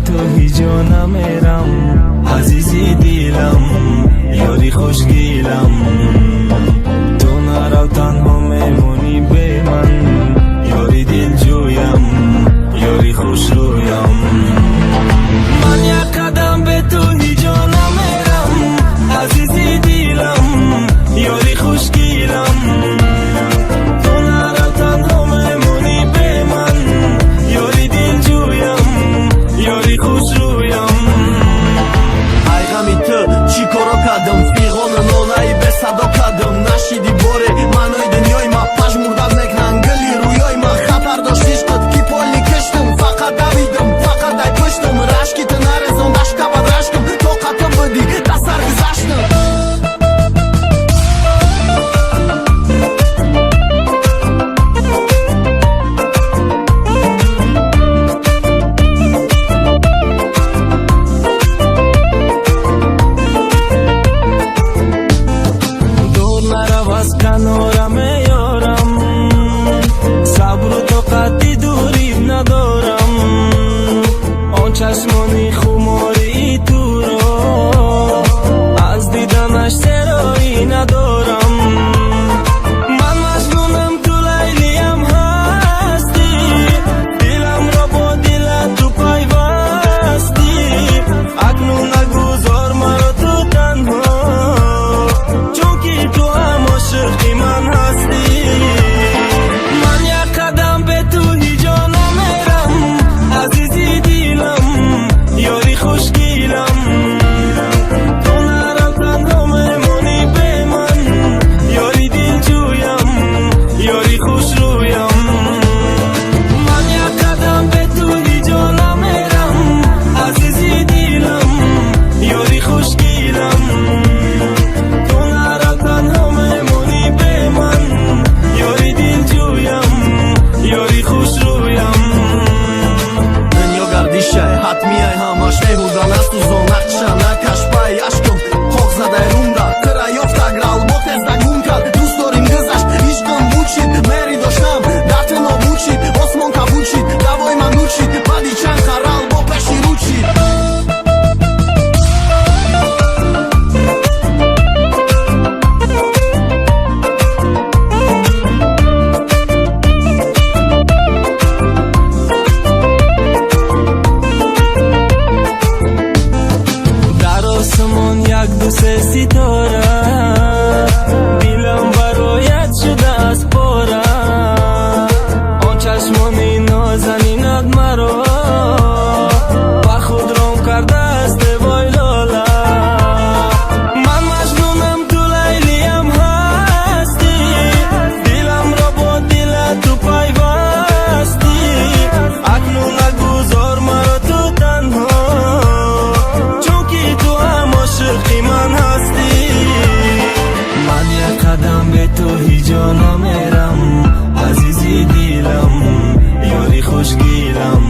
ту ҳеҷо намерам, азизи дилам, ёри хушгилам. Ту нарав, танҳо мемонӣ бе ман, ёри дилҷӯям, ёри хушрӯям. Ман як қадам бе ту ҳеҷо намерам, азизи дилам, ёри хушгилам. Ту нарав, танҳо мемонӣ бе ман, ёри дилҷӯям, ёри хушрӯям. Ай ғами ту чӣ коро кардам, фиғону нолаи бесадо кардам. Нашиди боре маънои дунёи ма, пажмурдат мекунанд гули рӯёи ма. Хатар дошт ишқат, ки поли киштам, фақат давидам, фақат ай пуштам. Рашки ту нарезон дашкабад рашкам, тоқату будӣ, да сар гузаштам. Дур нарав аз канора, меёрам, сабру тоқати дурӣ надорам. Он чашмони хумории туро аз диданаш сероӣ надорам. Ман Маҷнунам, ту Лайлиям ҳастӣ, диламро бо дилат ту пайвастӣ. Акнун нагузор маро ту танҳо, чунки ту ҳам ошиқи ман ҳастӣ. Ман як қадам бе ту ҳеҷо намерам, азизи дилам, ёри хушгилам. Ту нарав, танҳо мемонӣ бе ман, ёри дилҷӯям, ёри хушрӯям. Ман як қадам бе ту ҳеҷо намерам, азизи дилам, ёри хушгилам. Ту нарав, танҳо мемонӣ бе ман, ёри дилҷӯям, ёри хушрӯям. Дунё гардишай, ҳатмияй, ҳамаш беҳуда насӯзон. Нақша накаш пай ашком, хок задай румда, тира ёфта гралбо тезда гум кард. Дӯст дорим гузашт, ишқам бучид, мери доштам дар ту нобуд шид. Осмон кабуд шид, давои ман нучид, баъди чанд қарал бо пеши рӯ чид. Дар осмон як ду се ситора, дилам бароят шудааст пора. Он чашмони нозанинат маро ба худ ром кардааст, вой лола. Ман Маҷнунам, ту Лайлиям ҳастӣ, диламро бо дилат ту пайвастӣ. Акнун нагузор маро ту танҳо, чунки ту ҳам ошиқи ман ҳастӣ. Ман як қадам бе ту ҳеҷо намерам, азизи дилам, ёри хушгилам.